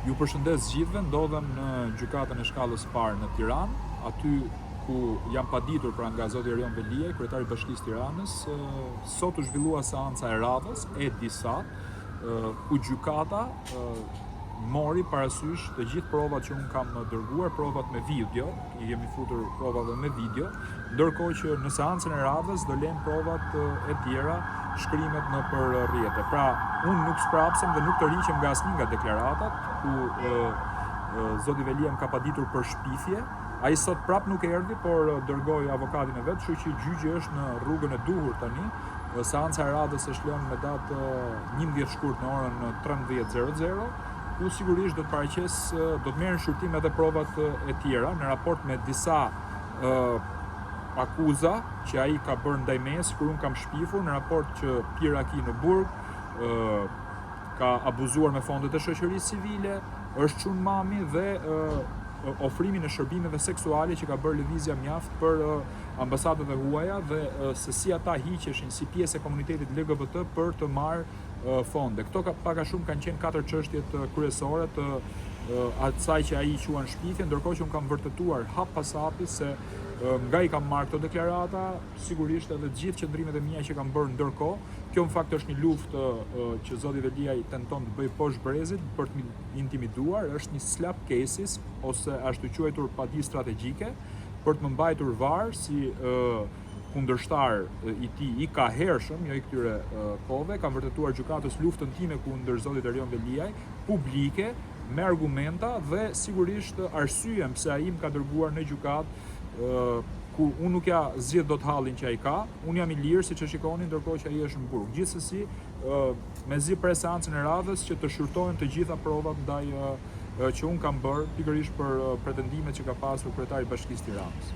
Ju përshëndes gjithëve, ndodhem në gjykatën e shkallës së parë në Tiranë, aty ku jam paditur pra nga zoti Erion Veliaj, kryetari i Bashkisë Tiranës. Sot u zhvillua seanca e radhës e disa, ku gjykata mori parasysh të gjithë provat që unë kam dërguar, provat me video, i kemi futur provave me video, ndërkohë që në seancën e radhës do lëmë provat e tjera, shkrimet nëpër rrjete. Pra, unë nuk sprapsem dhe nuk tërhiqem nga asnjë nga deklaratat, ku e, e, zoti Veliaj më ka paditur për shpifje, Ai sot prap nuk erdhi, por dërgoi avokatin e vet, kështu që gjyqi është në rrugën e duhur tani. Seanca e radhës është lënë me datë 11 shkurt në orën 13:00, ku sigurisht do të paraqes do të merren shqyrtim edhe provat e tjera në raport me disa akuza që ai ka bërë ndaj meje, sikur unë kam shpifur në raport që pi raki në burg, ka abuzuar me fondet e shoqërisë civile, është çun mami dhe ofrimin e shërbimeve seksuale që ka bërë lëvizja mjaft për ambasadat e huaja dhe se si ata hiqeshin si pjesë e komunitetit LGBT për të marrë fonde. Këto ka, pak a shumë kanë qenë katër çështjet kryesore të asaj që ai i quan shpifje, ndërkohë që unë kam vërtetuar hap pas hapi se nga i kam marrë këto deklarata, sigurisht edhe të gjithë qëndrimet e mia që kam bërë ndërkohë. Kjo në fakt është një luftë që zoti Veliaj tenton të bëjë poshtë brezit për të intimiduar, është një SLAPP cases ose ashtu quajtur padi strategjike për të më mbajtur varë si kundërshtar i tij i kahershëm, jo i këtyre kohëve, kam vërtetuar gjykatës luftën time kundër zotit Erion Veliaj, publike, me argumenta dhe sigurisht arsyen pse ai më ka dërguar në gjykatë ku unë nuk ja zgjidh dot hallin që ai ka, unë jam i lirë siç e shikoni ndërkohë që ai është në burg. Gjithsesi, mezi pres seancën e radhës që të shqyrtohen të gjitha provat ndaj që unë kam bërë pikërisht për pretendimet që ka pasur kryetari i Bashkisë Tiranës.